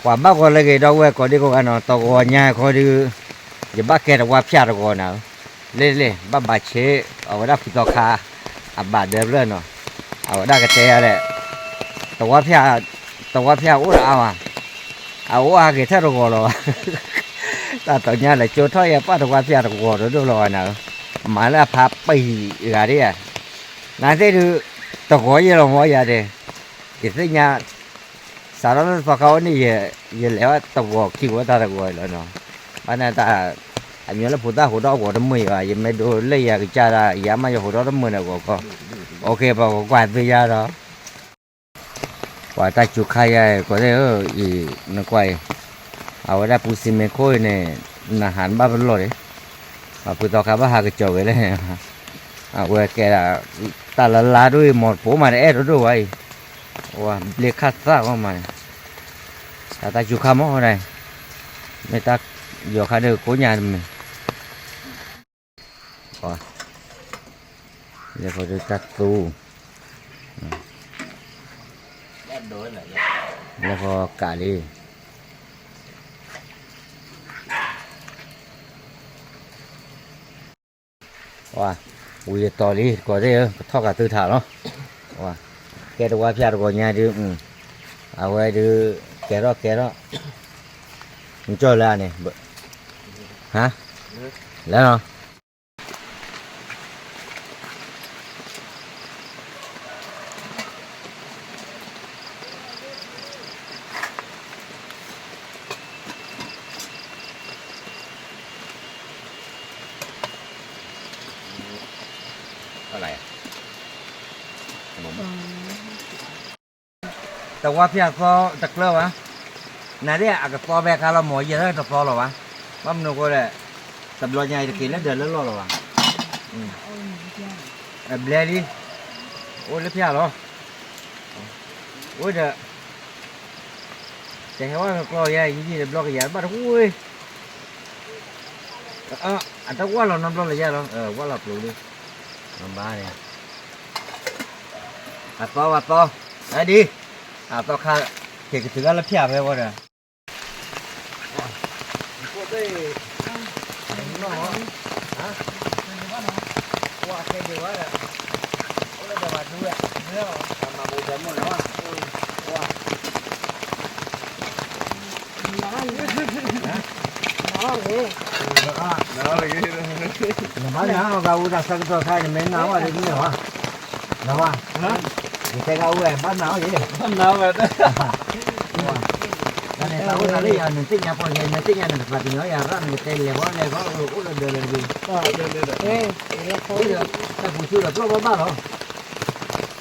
ပှၤဘၣ်ဂီၤလၢဂ့ၤဒီပုၢ်ဝဲၢ်ကိးဒံကိးဂၤနီၤ, တဂီၤညါခီဒုး ယဘၣ်ကဲတဝါဖၠၣ်တဂီၤနၤဧၢ, လ့လ့ ဘၣ်ဘၣ်ဆ့ အဝဲဒၣ်ဖုသီခါ အဘၣ်ဒၢဖျၢၣ်နီၤ, အဝဲဒၣ်ကတဲယၤလဲၣ်, တဝါဖၠၣ်, တဝါဖၠၣ်အိၣ်ဒီးအါဘၣ်, အအိၣ်အါဂ့ၤထၢၣ်တဂီၤလီၤဘၣ်, တၢ်တညါလဲၤကၠိထီၣ်ယဲပၣ်တဝါဖၠၣ်တဂီၤဒိၣ်ဒိၣ်လီၤဘၣ်နၤဧၢ, မၤလၢအဖးပံာ်ဂၤဒ်ဧါ, နသ့ၣ်ဒုး တဂီၤယဲလီၤမ့ၢ်ယၤဒဲး, ယသ့ၣ်ညါ စးထီၣ်လၢသီခါအိၣ်န့ၣ် ယလဲၤဝဲတဂီၤခံဝဲတၢ်တဂီၤလီၤနီၤ, ဘၣ်န့ၣ်တၢ် အညီလၢဖိသၣ်ဟိးထီၣ်အဂီၤတမုာ်ယၤ, ယမ့ၢ်ဒိလၢယၤကစၢ်ဒၣ် ယၤမးယဟိးထီၣ်တမုာ်န့ၣ်အဂီၤခီ, အိၣ်ခ့ ပှၤကကွၢ်သ့ယၤဒီး ပှၤတၢ်စူၤခါယၤအံၤ ကီၢ်သ့ၣ်ဧၢ, အံၤ နကွၢ်အံၤ, အဝဲဒၣ်ပူၤစံမ့ၢ်ခိၣ်အံၤန့ၣ် နဟးနဘၣ်ပလီၢ်န့ၣ်, အဖုသီခါဘၣ်ဟးကစီၤဝဲလဲၣ်, အဝဲကဲဒၣ် တၢ်လၢလါဒိၣ်အံၤ မီၢ်တပိမးတအဲၣ်ဒိၣ်ဒိၣ်ဝဲအံၤ, ဝဲဘျ့ခၣ်သၣ်ဝဲမးန့ၣ်, တၢ်တၢ်စူၤခါမ့ၢ်ဒၣ်အံၤ, မ့ၢ်တၢ်ယီၤခါဒုးကိးညါတမံၤ လၢဃီဒုးတၢ်သူ, လၢဃီကးလံ, ဝံၤယတီၤလံ ကီၢ်သ့ၣ်ဧၢ ကထီၣ်ကးသုထးလီၤ, ကဲတဝါဖၠၣ်တဂီၤညါဒုး, အဝဲဒုး ကဲထီၣ်ကဲထီၣ်, နကၠီၣ်လၢအန့ၣ်, ဟါ, လဲၤလီၤ တဝါဖၠၣ်သီတကျၢၢ်ဘၣ်, နဒၣ်အကသီဖဲခါလီၤမ့ၢ် ယဲၢ်တသီလီၤဘၣ်, ဘၣ်မနုၤအဃိလဲၣ်, တဘျီညါအံၤတက့ၤလၢဒၢးလၢလီၢ်လီၤဘၣ်, အဘျဲလံ, အိၣ်လၢဖၠၣ်လီၤ, အိၣ်ဒီး တဟဲဝဲကကျီယဲ ယံာ်ယံာ်တဘျီကယၤဘၣ်တဝ့ၢ်, အတဝၢ်လီၤနီတဘျီလၢယဲလီၤ, ဝၢ်လီၤပျိၤလံ, ဘၣ်န့ၣ်, အသီဝဲသီ, အဒံ, အသီခါ, က့ၤကတုၤလၢဖၠၣ်ဖဲဝဲဒီး နဘၣ်နၤအီၤ ဂၤဝူတၢ်ဆၢကတီၢ်ခါ နမ့ၢ်နၤဝဲဒ်န့ၣ်ဝဲ, နဝဲ, ယတဲဂၤဝူဝဲ ဘၣ်နၤအီၤယဲ, ဘၣ်နၤဝဲ, တၢ်အိၣ်သးလၢယၤ နသ့ၣ်ညါပှၤဂ့ၤ နသ့ၣ်ညါနကပာ်တညီယၤရၣ် နကတဲလဲၤဝဲလဲၤဂီၢ် အိၣ်ဒီးဒၢးလဲၤတဂ့ၤ, တၢ်ပူၤဆူၣ်ဒီးပျီၢ်ဘၣ်ဘၣ်လီၤ,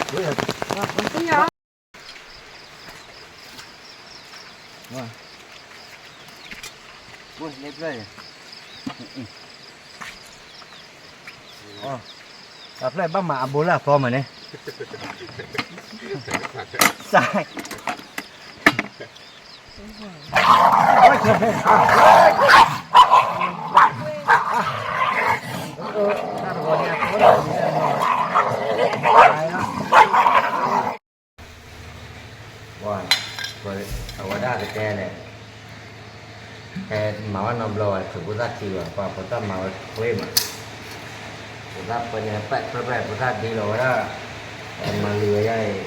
ဝဲ ဝဲ လဲၤဖျၢၣ်, တၢ်ဖျၢၣ်ဘၣ်မၤအဘိလၢအသီမးန့ၣ်, စၢ် ဝဲ အဝဲဒၣ်ကတဲလဲၣ်, ဟဲမၤဝဲနီတဘျီဘၣ် ထုးဖိသၣ်ထံဘၣ် ပှၤဖိသၣ်မၤဝဲချ့ဘၣ်, ဖိသၣ်ပှဲၤန့ၣ် ပှဲၤပှဲၤပှဲၤ ဖိသၣ်ဒ်လီၤဝဲဒၣ်, မၤလံဝဲယါအံၤ,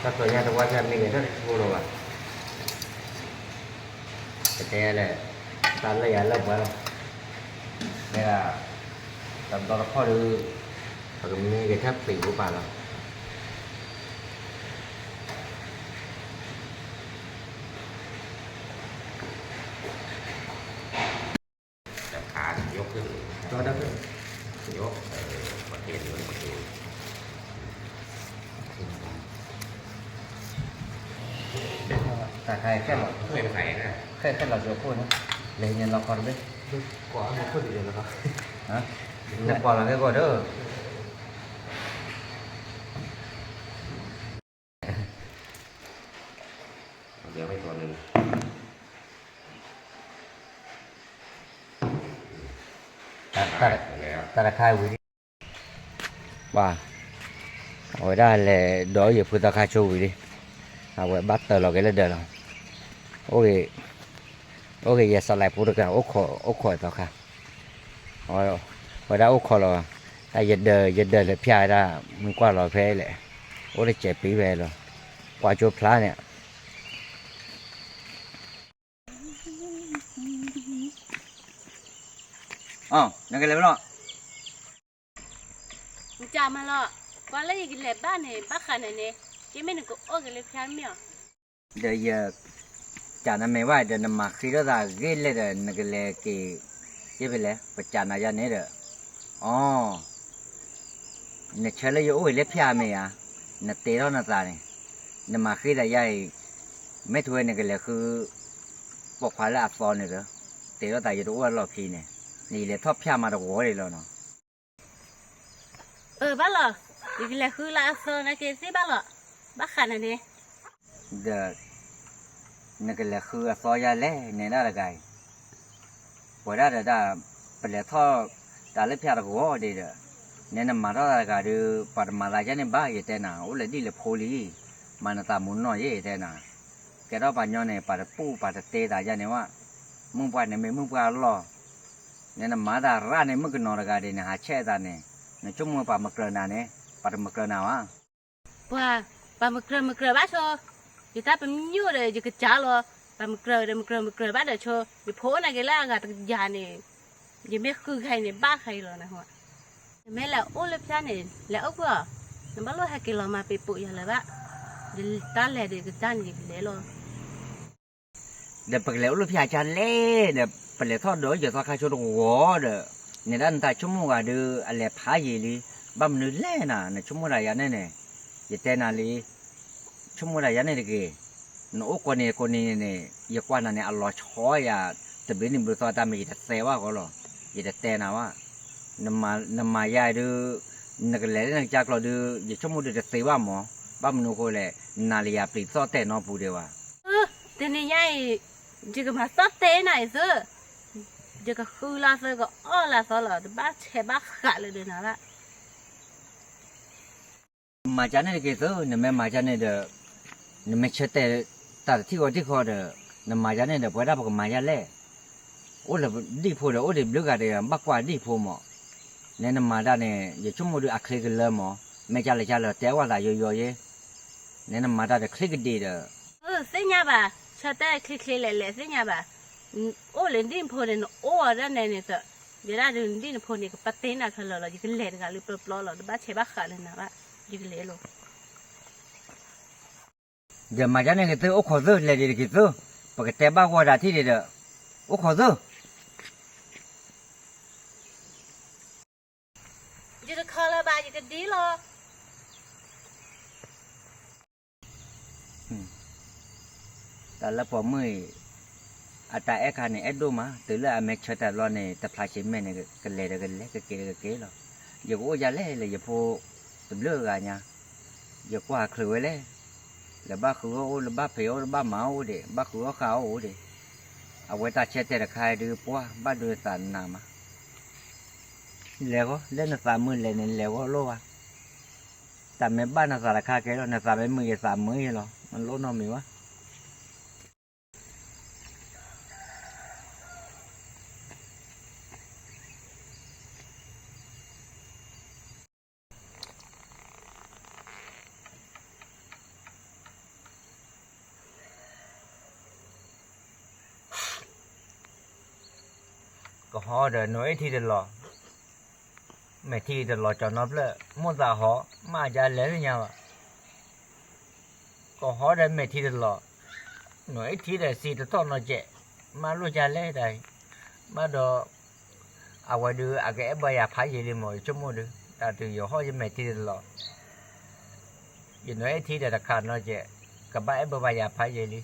တၢ်ကီညါတဝါညါမ့ၢ်ဂ့ၤ တၢ်တဆိလီၤဘၣ်, ကတဲလဲၣ်, တၢ်လၢယၤလၢပှဲၤလီၤ, တဲဒၣ်, တဘျီတခီၣ်ဒုး, ပကမ့ၢ်ကထၢၣ်ပျံၤဖိပာ်လီၤ. တၢ်ခါခဲလီၤ, ခဲခဲလီၤကၠိခိၣ်န့ၣ်, လဲၤန့ၣ်လီၤခီတဘ့ၣ်, နကွၢ်လီၤခဲကီၢ်ဒီး တၢ်တခါဝံၤလံ, ပှၤ, အဝဲဒၣ်လဲၤဒီးယဖိသၣ်ခါဆိဝံၤလံ, အဝဲဘၣ်တၢၢ်လီၤက့ၤလၢဒၢးလီၤ, အိၣ်ဂ့ၤ, အိၣ်ဂ့ၤယဲၢ်စီၤလဲးဖိတဂၤ အိၣ်ခိးအသီခါ, ဝဲဒၣ်အိၣ်ခိးလီၤ, တၢ်ယဒၢး ယဒၢးလဲၤဖၠါဝဲဒၣ်, မ့ၢ်ကွၢ်လီၤဖဲလဲၣ်, အိၣ်တစဲးပံၤဖဲလီၤ, ကွၢ်ကၠိဖျါန့ၣ် နကလဲၤဝဲလီၤ. နကမၤလီၤ, ကွၢ်လၢယကလဲၤဘၣ်န့ၣ် ဘၣ်ဃးနၤန့ၣ်, ကမ့ၢ်နကအိၣ်က့ၤလၢဖၠါမ့ၢ်အီၤ, ဒီးယ, ကနမဲာ်ဝဲဒီး နမၤဃ့ထီၣ်သးဂ့ၤလဲၣ်ဒီး နကလဲၤက့ၤ, ကဖဲလဲၣ် ပကနၤယၤန့ၣ်ဒီး, အီ နဆၢလၢယအိၣ်အံၤလၢဖၠါမ့ၢ်ဧါ, နတဲထီၣ်နသးန့ၣ်, နမၤဃ့သးယါအံၤ, မ့ၢ်ထူဝဲနကလဲၤဃု, ပိာ်ခွါလၢအသီန့ၣ်ဒီး, တဲထီၣ်သးယတအိၣ်အလီၢ်ခံန့ၣ်, နယလဲၤထီၣ်ဖၠါမးတဝီဒံးလီၤနီၤ. အၢ ဘၣ်လီၤ, ယကလဲၤဃုလၢအသီနာ်က့သ့ၣ်ဘၣ်လီၤ, ဘၣ်ဃးနၤန့ၣ် ဒီး, နကလဲၤဃုအသီယါလဲၣ် နဲဒၣ်တဂၤအံၤ, ပဝဲဒၣ်ဒီးဒၣ်, ပလဲၤထီၣ်, တၢ်လၢဖၠါတဂီၤဒံးဒီး, နဲနမၤထီၣ်တၢ်တဂၤဒီး ပှၤတမၤသးယါန့ၣ်ဘၣ် ယတဲနၤ အိၣ်လၢဒ်လဲၣ်ဖိလံ, မၤနသးမူနီၢ်ယဲ ယတဲနၤ, ကဲထီၣ်ပှၤညီန့ၣ် ပှၤတပူၣ်ပှၤတတဲသးယါန့ၣ်ဝဲ, မုၢ်ပှၢ်န့ၣ်မ့ၢ်မုၢ်ပှၢ်အလီၢ် နဲနမၤတၢ်ရၣ်န့ၣ် မုၣ်ကနီၤတဂၤဒံးန့ၣ် ဟးဆဲးအသးန့ၣ်, နဆိကမိၣ်ပှၤမကြၢးနၤန့ၣ်, ပှၤတမကြၢးနၤဘၣ်. ပှၤ, ပှၤမကြၢးမကြၢးဘၣ်ဆိ, ယတၢ်ပညိၣ်ဒီးယကစၢ်လီၤ, ပှၤမကြၢးဒီးမကြၢးမကြၢးဘၣ်ဒီးဆိ, ယဖိအိၣ်နာ်က့လၢအဂၤတကယၤန့ၣ်, ယမ့ၢ်ဃုခါအံၤန့ၣ် ဘၣ်ဃါအံၤလီၤနဟူ, နမ့ၢ်လဲၤအိၣ်လၢဖၠါန့ၣ် လဲၤအိၣ်ကွံာ်အီၤ, နဘၣ်လိၣ်ဟဲက့ၤလီၤမၤပ့ၤပိာ်ယၤလၢၤဘၣ်, ယတၢ်လဲၤဒီးယကစၢ်န့ၣ်ယကလဲၤလီၤ. ဒီးပကလဲၤအိၣ်လၢဖၠါကၢ်လဲၣ်ဒီး ပလဲၤထီၣ်ဒီးယသီခါဆိတဂီၤဒီး, နဲဒၣ်နတၢ်ဆိကမိၣ်ဂၤဒီး အလဲၤဖးယံာ်လံ, ဘၣ်မနုၤလဲၣ်နၤ နဆိကမိၣ်ဒၣ်ယၤန့ၣ်န့ၣ်, ယတဲနၤလံ, ဆိကမိၣ်ဒၣ်ယၤန့ၣ်တဂ့ၤ, နအိၣ်ကိးနံၤကိးနံၤန့ၣ် ယကွၢ်နၤန့ၣ် အလီၤဆီယၤ, တဘျုးနံၣ်ဘျုးသီတၢ်မ့ၢ်ယတသဲဘၣ်ဃီလီၤ, ယတတဲနၤဘၣ်, နမၤယၤဒုး, နကလဲၤလၢနကစၢ်ကျိၤဒုး ယဆိကမိၣ်ဒုးတသ့ဘၣ်မး, ဘၣ်မနုၤအဃိလဲၣ်, နၤလၢယၤပျံၤသီၣ်တဲာ်နီပူၤဒံးဘၣ်. တနံၤညါအံၤ, ယကမၤသီၣ်တဲာ်နၤအံၤသၢ, ယကဃုလၢသၢကအီၣ်လၢသီလီၤ တဘၣ်ဆဲးဘၣ်ဃးလၢဒၢးနၤဘၣ်. မၤကၢ်န့ၣ်တက့ၤသၢ နမ့ၢ်မၤကၢ်န့ၣ်ဒီး, နမ့ၢ်ဆၢတဲာ်တၢ်တထံၣ်ဃီတထံၣ်ဃီဒီး, နမၤကၢ်န့ၣ်ဒီး ပဝဲဒၣ်ပကမၤယၤလဲၣ်, အိၣ်လၢဒံၣ်ဖိဒီး အိၣ်ဒံးဘျုးဂၤဒီး ဘၣ်ကွၢ်ဒံၣ်ဖိမး, နဲနမၤတၢ်န့ၣ် ယဆိကမိၣ်ဒုးအချ့ကလၢမး, မ့ၢ်ကၢ်လၢကၢ်လၢတဲဝဲသးယိယိယဲ, နဲနမၤတၢ်ဒီးချ့ကဒံးဒီး သ့ၣ်ညါဘၣ်, ဆၢတဲာ်ချ့ချ့လဲၣ်လဲၣ်သ့ၣ်ညါဘၣ်, အိၣ်လၢဒံၣ်ဖိန့ၣ် နအိၣ်အီၤဒၣ်နဲန့ၣ်သၢ, ယဲဒၣ်ဒုးနဒံၣ်နဖိန့ၣ် ကပတဲနၤခဲလၢာ်လီၤ ယကလဲၤတဂၤလၢပျီပျီလီၤ တဘၣ်ဆဲးဘၣ်ဃးလၢနၤဘၣ်, ယကလဲၤလီၤ. ဒီးမၤကၢ်န့ၣ်က့ၤသၢ အိၣ်ခိးသၢ လဲၤဒံးတက့ၤသၢ, ပကတဲဘၣ်ဂီၤတၢ်ထံၣ်ဒံးဒီး, အိၣ်ခိးသၢ ယတခီလၢၤဘၣ် ယကဒ်လီၤ. တၢ်လၢပိာ်မုၣ်အံၤ အတၢ်အဲၣ်ခါန့ၣ် အဲၣ်ဒိၣ်မး, တုၤလၢအမ့ၢ်ဆၢတၢ်ဘျီန့ၣ် တဖျါဆံးမဲာ်န့ၣ် ကလဲၤဒီးကလဲၤ ကက့ၤဒီးကက့ၤလီၤ. ယကအိၣ်ယၤလဲၣ်လၢယဖိတဘျုးဂၤညါ, ယကွၢ်ချုးဝဲလဲၣ်, လၢဘၣ်ဃုအီၣ်အိၣ် လၢဘၣ်ဖံးအီၣ်အိၣ် လၢဘၣ်မၤအီၣ်အိၣ်ဒံး ဘၣ်ဃုအီၣ်ဃုအီၣ်အိၣ်ဒံး, အဝဲတၢ်ဆၢတဲာ်တခါဒုးပှၢ် ဘၣ်ဒိသးနးမး လဲၤဂီၤ လၢနသးမုာ်လဲၣ်န့ၣ် လဲၤဂီၤလိၣ်ဘၣ်. တၢ်မ့ၢ်ဘၣ်နသးတခါကဲလီၤ, နသးမ့ၢ်မုာ်ယသးမုာ်ယလီၤ, နလိၣ်နီတမံၤဘၣ်. ကဟီဒီးနိၣ်အ့ၣ်ထံတလီၤ, မဲာ်ထံတလီၤကၠီၤနီတဖျၢၣ်, မိၢ်သးဟီ, မ့ၢ်အကါလဲၤသ့ၣ်ညါဘၣ်. ကဟီဒီးမဲာ်ထံတလီၤ, နိၣ်အ့ၣ်ထံဒီးစံးတထီၣ်နီၢ်ကဲး, မ့ၢ်လိၣ်ကါလဲၤတၢ်အံၤ, ဘၣ်ဒီး အဝဲဒုးအကအဲၣ်ဘၣ်ယၤဖးယံာ်လံမး ယဆိကမိၣ်ဒုး, တၢ်တုၤယဟီၣ်ယမဲာ်ထံတလီၤ ယနိၣ်အ့ၣ်ထံဒီးတခးနီၢ်ကဲး, ကဘၣ်အဲၣ်ဘၣ်ယၤဖးယံာ်လံ.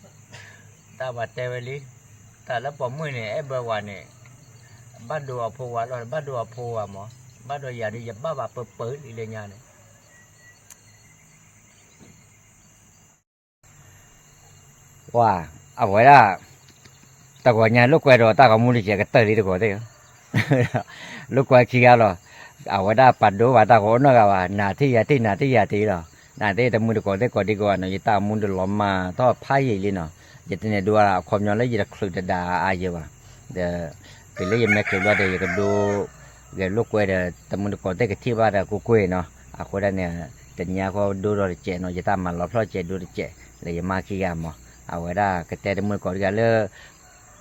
တၢ်ဘၣ်တဲဝဲလံ, တၢ်လၢပိာ်မုၣ်န့ၣ် အဲၣ်ဘၣ်ဝၤန့ၣ်, ဘၣ်ဒိအဖိဝၤလီၤ, ဘၣ်ဒိအဖိဝၤမး, ဘၣ်ဒီးယၤဒုးယဘၣ်ဘၣ်ပၢပၢလံလၢညါန့ၣ် ဝါ, အဝဲဒၣ် တဂီၤညါလိာ်ကွဲဒီးတၢ်ဂီၤမူတကဲးကတၢၢ်လံတဂီၤသ့ၣ်ဧၢ, လိာ်ကွဲခံဂၤလီၤ. အဝဲဒၣ်ပာ်ဒိဘၣ်တၢ်ဂီၤအိၣ်နီတဂၤဘၣ်, နၤထံၣ်ယၤထံၣ် နၤထံၣ်ယၤထံၣ်လီၤ. နၤသ့ၣ်တမုၢ်တကိးသ့ၣ်ကိးဒံကိးဂၤနီၤ, ယတၢ်ဂီၤမူတလီၤမၢ်ထီၣ်ဖးယံာ်လံနီၤ. ယတန့ၢ်ဒိအခီပညီလၢယတချုးတဒၣ်အါယဲဘၣ်, ဒီး တုၤလၢယမဲာ်ချုးဘျီဒီး ယကဒိ ဂဲၤလိာ်ကွဲဒီး တမုၢ်တကိးသ့ၣ်ကထံၣ်ဘၣ်ဒီးကွ့ၢ်ကွ့ၢ်နီၤ. အဃိဒၣ်န့ၣ် တနံၤအံၤဃီဒိဒီးတစဲးနီၤ, ယတၢ်မၤလီၤဖျီၣ်စဲးဒိတစဲး လၢယမါခံဂၤမး. အဝဲဒၣ်ကတဲတမုၢ်တကိးတဂၤလၢ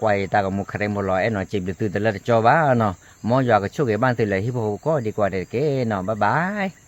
ကွၢ်ယတၢ်ဂီၤမူခရံာ်ဖိလီၤ အဲၣ်နီၤစံးဘျုးသုတလၢတကၠီဘၣ်နီၤ. မ်ယွၤကဆိၣ်ဂ့ၤဘၣ်သုလၢဟံၣ်ဖိဃီဖိကိးဒံကိးဂၤဒဲးတက့ၢ်နီၤ. Bye bye.